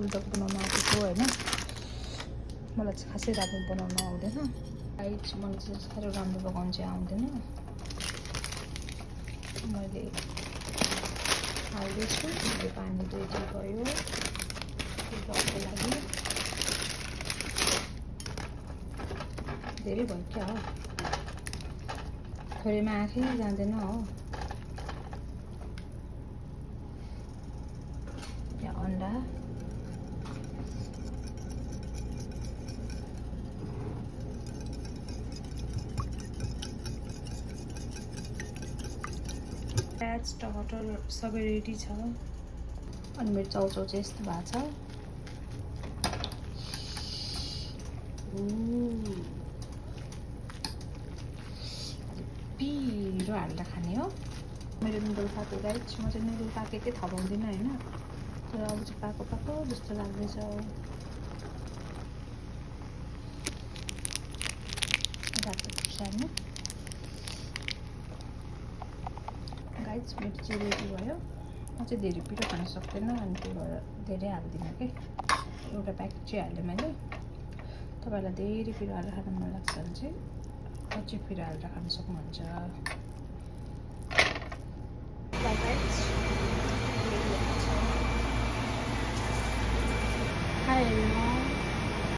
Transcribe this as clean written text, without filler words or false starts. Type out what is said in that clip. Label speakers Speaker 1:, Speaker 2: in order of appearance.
Speaker 1: बुल्दक बनाउन आँटेको होइन। मलाई चाहिँ खासै राम्रो बनाउन आउँदैन। मलाई चाहिँ साह्रो राम्रो पकाउनु चाहिँ आउँदैन। मैले हाल्दैछु पानी 2 टी भयो फुल्नको लागि। धेरै भयो क्या हो, थोरैमा आँखै जाँदैन हो। यहाँ अन्डा, प्याज टमाटर सबै रेडी छ। अनि मेरो चाउचाउ चाहिँ यस्तो भएको छ। पिरो हालेर खाने हो। मेरो नुडल पाको गाइस, म चाहिँ नुडल पाकेकै थपाउँदिनँ होइन, तर अब चाहिँ पाको पाको जस्तो लाग्दैछ। रातो खुर्सानी गाइस, मेरो चाहिँ रेडी भयो। म चाहिँ धेरै पिरो खान सक्दैन अनि त्यही भएर धेरै हाल्दिनँ कि। एउटा प्याकेट चाहिँ हालेँ मैले। तपाईँलाई धेरै पिरो हालेर खान मन लाग्छ भने चाहिँ अझै पिरो हालेर खान सक्नुहुन्छ।